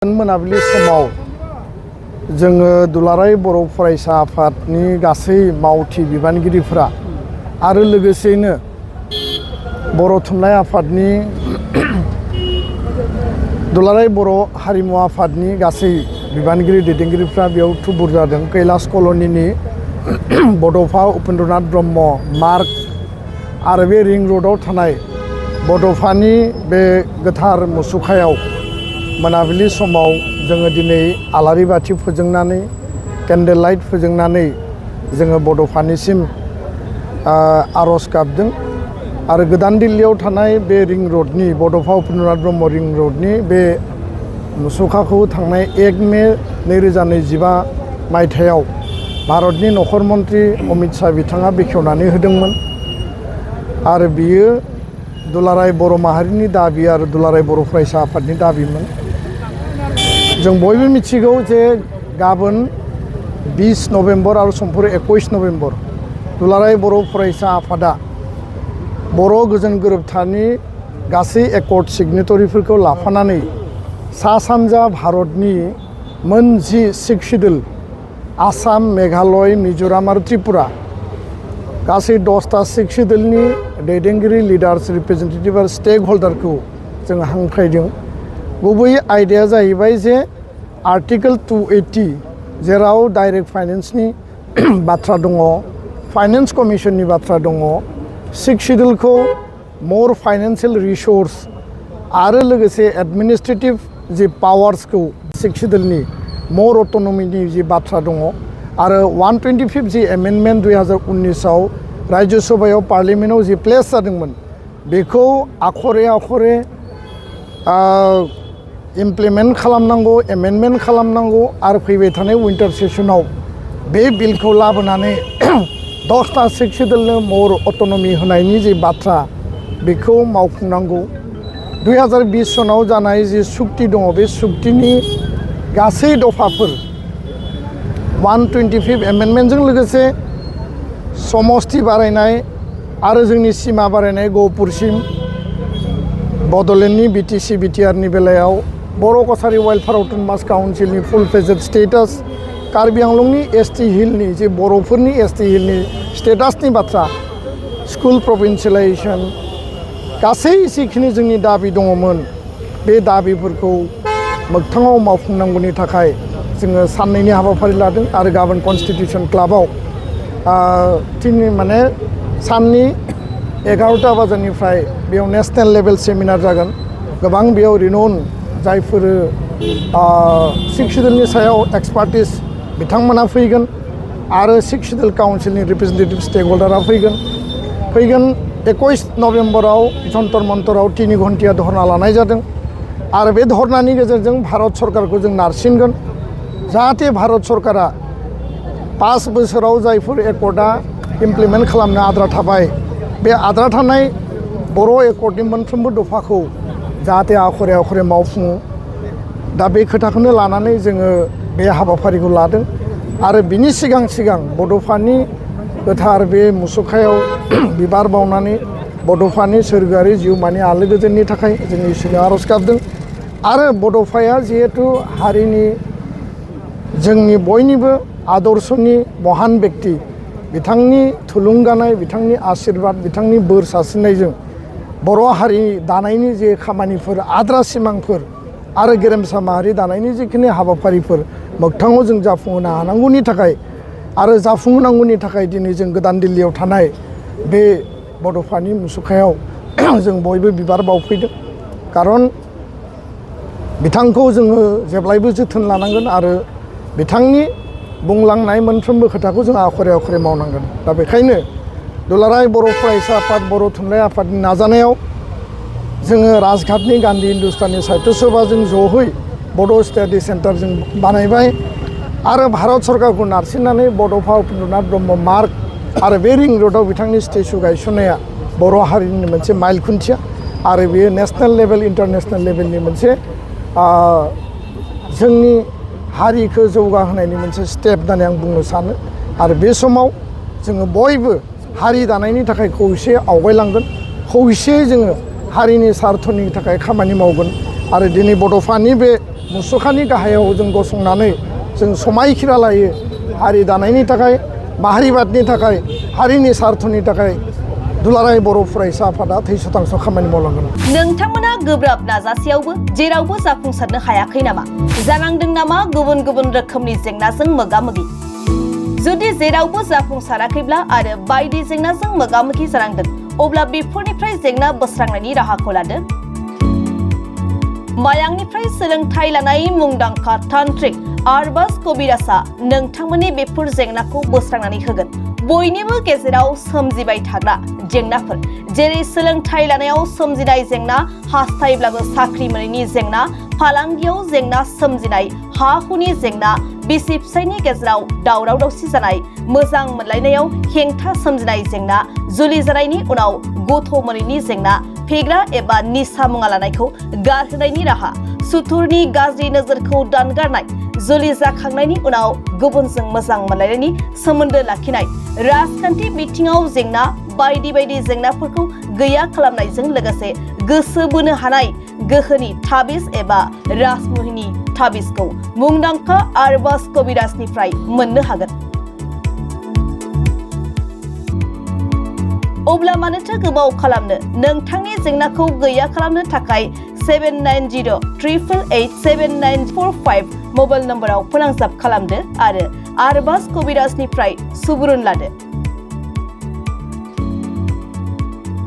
मोनाबिलि समाव जोङो दुलाराय बर' फरायसा आफादनि गासै मावथि बिबानगिरिफोरा आरो लोगोसेयैनो बर' थुनलाइ आफादनि दुलाराय बर' हारिमु आफादनि गासै बिबानगिरि दैदेनगिरिफ्रा बेयाव थुबुर जादों। कैलाश कल'निनि बड'फा उपेन्द्रनाथ ब्रह्म मार्ग आरो बे रिं र'डआव थानाय बड'फानि बे गोथार मुसुखायाव मोनाबिलि समाव जोङो दिनै आलारि बाथि फोजोंनानै केन्डेल लाइट फोजोंनानै जोङो बड'फानिसिम आर'ज गाबदों। आरो गोदान दिल्लीयाव थानाय बे रिं र'डनि बड'फा उपेन्द्रनाथ ब्रह्म रिं र'डनि बे मुसुखाखौ थांनाय 1 मे 2025 मायथाइयाव भारतनि नखर मन्त्रि अमित शाह बिथाङा बेखेवनानै होदोंमोन। आरो बियो दुलाराय बर' माहारिनि दाबि आरो दुलाराय बर' फरायसा आफादनि दाबिमोन। जों बयबो मिथिगौ जे गाबोन 20 नभेम्बर आरो समफोर 21 नभेम्बर दुलाराय बर' फरायसा आफादा बर' गोजोन गोरोबथानि गासै एकर्ड सिगनेटरिफोरखौ लाफानानै सा सानजा भारतनि मोन 10 सिक्स शिड्युल आसाम, मेघालय, मिजोराम आरो त्रिपुरा गासै 10टा सिक्स शिड्युलनि दैदेनगिरि लिडार्स रिप्रेजेन्टेटिभ आरो स्टेक हल्डारखौ जों हांख्रायदों। गुबै आयदाया जाहैबाय जे आर्टिकेल 280 जेराव डाइरेक्ट फाइनेन्सनि बाथ्रा दङ, फाइनेन्स कमिसननि बाथ्रा दङ, सिक्स शिड्युलखौ मोर फाइनेन्सियेल रिसोर्स आरो लोगोसे एडमिनिस्ट्रेटिभ जि पावार्सखौ सिक्स शिड्युलनि मोर अट'नमिनि जि बाथ्रा दङ आरो 125 जि एमेन्डमेन्ट 2019आव राज्य सभायाव पार्लियामेन्टआव जि प्लेस जादोंमोन बेखौ आखरे आखरे इमप्लिमेन्ट खालामनांगौ, एमेन्डमेन्ट खालामनांगौ आरो फैबाय थानाय विन्टार सेसनाव बे बिलखौ लाबोनानै 10टा सिक्स शिड्युलनो मोर अट'नमि होनायनि जि बाथ्रा बेखौ मावफुंनांगौ। 2020 सनाव जानाय जि सुक्ति दङ बे सुक्तिनि गासै दफाफोर 125 एमेन्डमेन्टजों लोगोसे समस्ति बारायनाय आरो जोंनि सिमा बारायनाय गहपुरसिम, बड'लेण्डनि BTC BTRनि बेलायाव बर' कसारि वेलफेयार अट'नमास काउन्सिलनि फुल फेजेड स्टेटास, कार्बि आंलंनि ST हिलनि जे बर'फोरनि ST हिलनि स्टेटासनि बाथ्रा, स्कुल प्रभिन्सियेलाइजेसन गासै जिखिनि जोंनि दाबि दङमोन बे दाबिफोरखौ मोगथाङाव मावफुंनांगौनि थाखाय जोङो साननैनि हाबाफारि लादों। आरो गाबोन कनस्टिटिउसन क्लाबाव साननि 11टा बाजारनिफ्राय बेयाव नेशनेल लेभेल सेमिनार जागोन। गोबां बेयाव रिनन जायफोर सिक्स शिड्युलनि सायाव एक्सपार्टिस बिथांमोना फैगोन आरो सिक्स शिड्युल काउन्सिलनि रिप्रेजेन्टेटिभ स्टेक हल्डारा फैगोन। 21 नभेम्बराव जन्तर मन्तराव 3 घन्टिया धरना लानाय जादों आरो बे धरनानि गेजेरजों भारत सरकारखौ जों नारसिनगोन जाहाथे भारत सरकारा 5 बोसोराव जायफोर एकर्डआ इमप्लिमेन्ट खालामनो आद्रा थाबाय बे आद्रा थानाय बर' एकर्डनि मोनफ्रोमबो दफाखौ जाहाथे आखरे आखरे मावफुङो। दा बे खोथाखौनो लानानै जोङो बे हाबाफारिखौ लादों। आरो बिनि सिगां बड'फानि गोथार बे मुसुखायाव बिबार बावनानै बड'फानि सोरगोआरि जिउमानि आलो गोजोननि थाखाय जों इसोरनाव आर'ज गाबदों। आरो बड'फाया जिहेथु हारिनि जोंनि बयनिबो आदर्शनि महान व्यक्ति, बिथांनि थुलुंगानाय, बिथांनि आशीर्बाद, बिथांनि बोर सारस्रिनायजों बर' हारि दानायनि जे खामानिफोर, आद्रा सिमांफोर आरो गेरेमसा माहारि दानायनि जिखिनि हाबाफारिफोर मोगथाङाव जों जाफुंहोनो हानांगौनि थाखाय आरो जाफुंहोनांगौनि थाखाय दिनै जों गोदान दिल्लीयाव थानाय बे बड'फानि मुसुखायाव जों बयबो बिबार बावफैदों। खारन बिथांखौ जोङो जेब्लायबो जोथोन लानांगोन आरो बिथांनि बुंलांनाय मोनफ्रोमबो खोथाखौ जों आखरे आखरे मावनांगोन। दा बेखायनो दुलाराय बर' फरायसा आफाद, बर' थुनलाइ आफादनि नाजानायाव जोङो राजघाटनि गान्धी हिन्दुस्ताननि साहित्य सभाजों जयै बड' स्टाडि सेन्टार जों बानायबाय आरो भारत सरकारखौ नारसिननानै बड'फा उपेन्द्रनाथ ब्रह्म मार्ग आरो बे रिं र'डआव बिथांनि स्टेचु गायसननाया बर' हारिनि मोनसे माइल खुन्थिया आरो बेयो नेसनेल लेभेल, इन्टारनेसनेल लेभेलनि मोनसे जोंनि हारिखौ जौगाहोनायनि मोनसे स्टेप होननानै आं बुंनो सानो। आरो बे समाव जोङो बयबो हारि दानायनि थाखाय खौसे आवगायलांगोन, खौसेयै जोङो हारिनि सार्थनि थाखाय खामानि मावगोन। आरो दिनै बड'फानि बे मुसुखानि गाहायाव जों गसंनानै जों समायखिरा लायो हारि दानायनि थाखाय माहारिबादनि थाखाय हारिनि सार्थनि थाखाय दुलाराय बर' फरायसा आफादा 300% खामानि मावलांगोन। नोंथांमोना गोब्राब नाजासेयावबो जेरावबो जाफुंसारनो हायाखै नामा? जानांदों नामा गुबुन गुबुन रोखोमनि जेंनाजों मोगा-मोगि? जुदि जेरावबो जाफुंसाराखैब्ला आरो बायदि जेंनाजों मोगा-मोगि जानांदों अब्ला बेफोरनिफ्राय जेंना बोस्रांनायनि राहाखौ लादो। मायांनिफ्राय सोलोंथाइ लानाय मुंदांखा तान्त्रिक आरबाज कबिराजआ नोंथांमोननि बेफोर जेंनाखौ बोस्रांनानै होगोन। बयनिबो गेजेराव सोमजिबाय थाग्रा जेंनाफोर जेरै सोलोंथाइ लानायाव सोमजिनाय जेंना, हास्थायब्लाबो साख्रि मोनैनि जेंना, फालांगियाव जेंना सोमजिनाय, हा हुनि जेंना, बिसि फिसायनि गेजेराव दावराव दावसि जानाय, मोजां मोनलायनायाव हेंथा सोमजिनाय जेंना, जुलि जानायनि उनाव गथ' मोनैनि जेंना, फेग्रा एबा निसा मुवा लानायखौ गारहोनायनि राहा, सुथुरनि गाज्रि नोजोरखौ दानगारनाय, जुलि जाखांनायनि उनाव गुबुनजों मोजां मोनलायनायनि सोमोन्दो लाखिनाय, राजखान्थि बिथिङाव जेंना बायदि बायदि जेंनाफोरखौ गैया खालामनायजों लोगोसे गोसो बोनो हानाय गोहोनि ताबिज एबा राजमुहिनि ताबिजखौ मुंदांखा आरबाज कबिराजनिफ्राय मोननो हागोन। अब्ला मानोथो गोबाव खालामनो? नोंथांनि जेंनाखौ गैया खालामनो थाखाय 7908887945 मबाइल नम्बराव फोनांजाब खालामदो आरो आरबाज कबिराजनिफ्राय सुबुरुन लादो।